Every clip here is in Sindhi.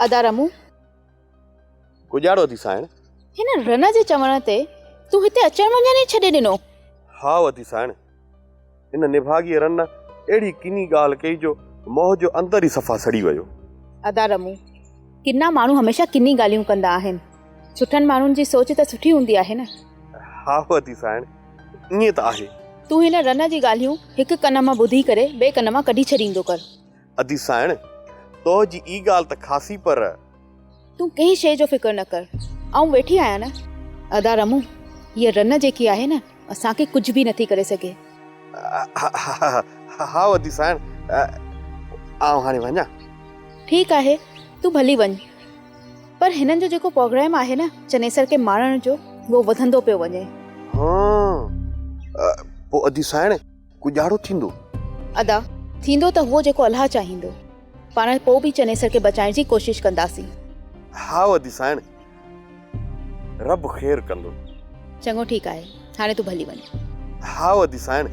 ادا رمون. ڪڄاڙو ٿي سائڻ. هن رن جي چوڻ تي تون هتي اچڻ وڃڻ ئي ڇڏي ڏنو. هائو ادي سائڻ. هن نڀاڳيء رن اهڙي ڪني ڳالهه ڪئي جو موهه جو اندر ئي صفا سڙي ويو. ادا رمون. ڪنا ماڻهو هميشه ڪني ڳالهيون ڪندا آهن. سٺن ماڻهن جي سوچ ته سٺي هوندي آهي نه. هائو ادي سائڻ. ائين ته آهي. تون هن رن جي ڳالهيون هڪ ڪن مان ٻڌي ڪري ٻئي ڪن مان ڪڍي ڇڏيندو ڪر. ادي سائڻ، تو جي ئي ڳالهه ته خاصي پر. تون ڪنهن شيء جو فڪر نه ڪر، آئون ويٺي آهيان نه. ادا رمون، هيء رن جيڪي آهي نه، اسان کي ڪجهه به نٿي ڪري سگهي. هائو ادي سائڻ، آئون هاڻي وڃان. ٺيڪ آهي، تون ڀلي وڃ. پر هنن جو جيڪو پروگرام آهي نه چنيسر کي مارڻ جو، اهو وڌندو پيو وڃي. هان، پوء ادي سائڻ، ڪڄاڙو ٿيندو؟ ادا، ٿيندو ته اهو جيڪو الله چاهيندو. پاڻ پوء به چنيسر کي بچائڻ جي ڪوشش ڪنداسين. هائو ادي سائڻ، رب خير ڪندو. چڱو ٺيڪ آهي، هاڻي تون ڀلي وڃ. هائو ادي سائڻ.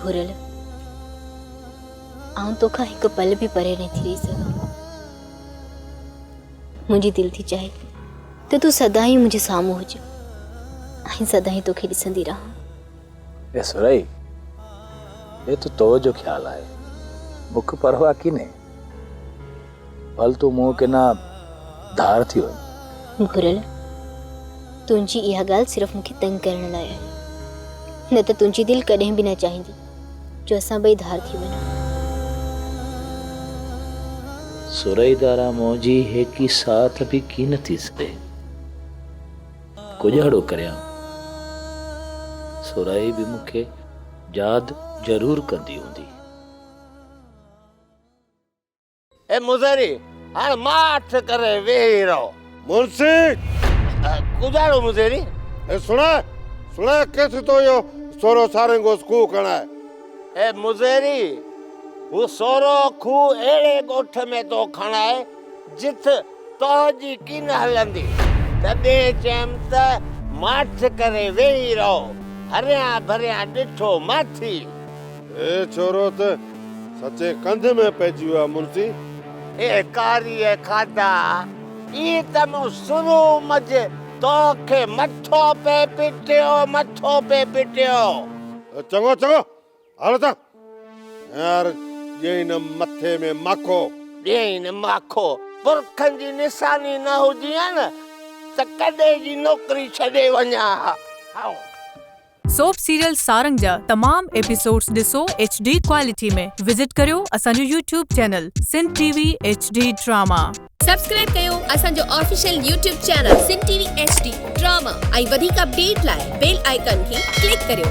ڀورل، آئون توکان هڪ پل به پري نه ٿي رهي سگهان. منهنجي دل ٿي چاهي ته تون سدائين منهنجي سامهون هج ۽ سدائين توکي ڏسندي رهان. اي سرئي، هي ته تو جو خيال آهي، مون کي پرواهه ڪينهي. ڀل تون مون ڪنا ڌار ٿي وڃ. گهرل، تنهنجي اها ڳالهه صرف مون کي تنگ ڪرڻ لاء آهي، نه ته تنهنجي دل ڪڏهن به نه چاهيندي جو اسان ٻئي ڌار ٿي وڃون. سرئي دارا منهنجي هيڪي ساعت به ڪين ٿي سري. ڪڄاڙو ڪريان. سرائي به مون کي ياد ضرور ڪندي هوندي. اي مزاري، هاڻ ماٺ ڪري ويهي رهو. منشي! ڪڄاڙو مزاري. اي سڻاء، سڻاء ڪيس ٿو اهو سورو سارنگوس کوهه کڻائي. اي مزاري، هو سورو کوهه اهڙي ڳوٺ ۾ ٿو کڻائي، جت توهه جي ڪين هلندي. تڏهن چيم ته ماٺ ڪري ويهي رهو، هريان ڀريان ڏٺو ماٿي. هي ڇورو ته سچي ڪنڌ ۾ پئجي ويو آ منشي. اي ڪاريء کاڌا، اي ته مون شروع منجهه توکي مٿو پئي پٽيو، مٿو پئي پٽيو. چڱو چڱو، هل اتان. هينئر ڏيئين نه مٿي ۾ ماکو. ڏيئين نه ماکو. پرکن جي نشاني نه هجي ها نه ته ڪڏهن جي نوڪري ڇڏي وڃان ها. هائو. سوپ سيريل سارنگ جا تمام ايپيسوڊز ڏسو ايڇ ڊي ڪوالٽي ۾ وزٽ ڪريو اسان جو YouTube channel Sindh T V H D drama. Subscribe ڪيو اسان جو official YouTube channel Sindh T V H D drama ۽ وڌيڪ اپڊيٽ لاء بيل آئيڪان کي ڪلڪ ڪريو.